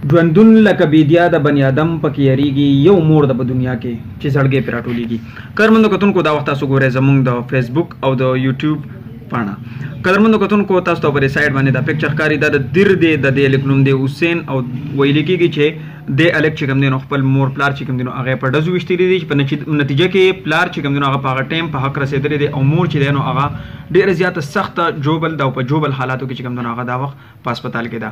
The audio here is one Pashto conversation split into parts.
ژوندون لکه بیدیا د بنی آدم پکې یریږي، یو مور د په دنیا کې چې زړګی پرې راټولېږي. قدرمندو کتونکو، دا وخت تاسو ګورئ زمونږ د فیسبوک او د یوټیوب پاڼه. قدرمندو کتونکو، تاسو ته په دې سایډ باندې دا پکچر ښکاري، دا د دیر دی، د دې هلک نوم دی حسین، او ویل کېږي چې دې هلک چې کوم دی نو خپل مور پلار چې کوم دی نو هغه په ډزو ویشتلی دی، چې په نتیجه کې پلار چې کوم دی نو هغه په هغه ټایم په حق رسېدلی دی، او مور چې دی نو هغه ډېره زیاته سخته جوبل ده، او په جوبل حالاتو کې چې کوم دی نو هغه دا وخت په هسپتال کې ده.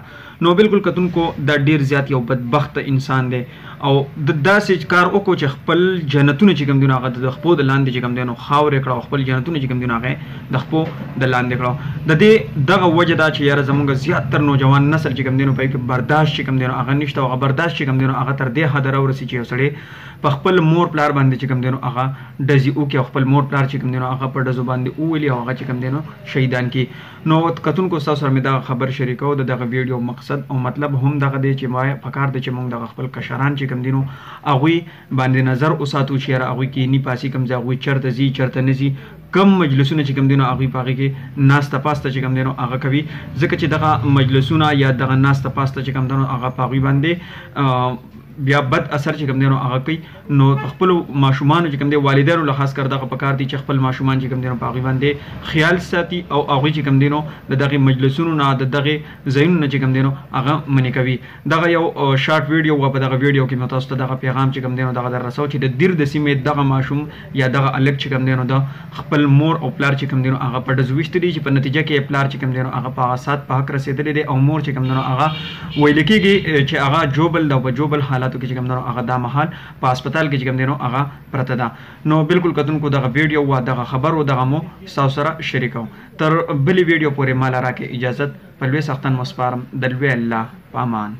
نو بالکل کتونکو، دا ډېر زیات یو بدبخته انسان دی، او د داسې کار وکړو چې خپل جنتونه چې کوم دی نو هغه د خپو د لاندې چې کوم دی نو خاورې کړه، او خپل جنتونه چې کوم دی نو هغه د خپو د لاندې کړه. د دې دغه وجه دا چې یاره زمونږ زیاتر نوجوان نسل چې کوم دی نو په کې برداشت چې کوم دی نو هغه نشته، او هغه برداشت چې کوم دی نو هغه تر دې حده راورسي چې یو سړی په خپل مور پلار باندې چې کوم دی نو هغه ډزې وکړي، او خپل مور پلار چې کوم دی نو هغه په ډزو باندې وولي، او هغه چې کوم دی نو شهیدان کړي. نو کتونکو، ستاسو سره مې دغه خبر شریکو. د دغه ویډیو مقصد او مطلب هم دغه دی چې ما پکار دی چې موږ دغه خپل کشران چې کوم دی نو هغوی باندې نظر وساتو چې یاره هغوی کیني پاسي کوم ځای، هغوی چېرته ځي چېرته نه ځي، کم مجلسونه چې کوم دی نو هغوی په هغې کې ناسته پاسته چې کوم دی نو هغه کوي، ځکه چې دغه مجلسونه یا دغه ناسته پاسته چې کوم دی نو هغه په هغوی باندې بیا بد اثر چې کوم دی نو هغه کوي. نو په خپلو ماشومانو چې کوم دی والدینو له خاص کر دغه پکار دي چې خپل ماشومان چې کوم دی نو په هغوی باندې خیال ساتي، او هغوی چې کوم دی نو د دغې مجلسونو نه د دغې ځایونو نه چې کوم دی نو هغه منع کوي. دغه یو شارټ ویډیو وه، په دغه ویډیو کې مې تاسو ته دغه پیغام چې کوم دی نو دغه در رسو چې د دیر د سیمې دغه ماشوم یا دغه هلک چې کوم دی نو د خپل مور او پلار چې کوم دی نو هغه په ډزو ویشتلي، چې په نتیجه کې پلار چې کوم دی نو هغه په هغه ساعت په حق رسېدلی دی، او مور چې کوم دی نو هغه ویل کېږي چې هغه جوبل ده، او په جوبل حالاتو کې چې کوم دی نو هغه دا مهال په هسپتال کې چې کوم دی نو هغه پرته ده. نو بالکل کتونکو، دغه ویډیو وه، دغه خبر و، دغه مو ستاسو سره شریکو. تر بلې ویډیو پورې ماله راکړئ اجازت، په لوی څښتن مو سپارم، د لوی الله په امان.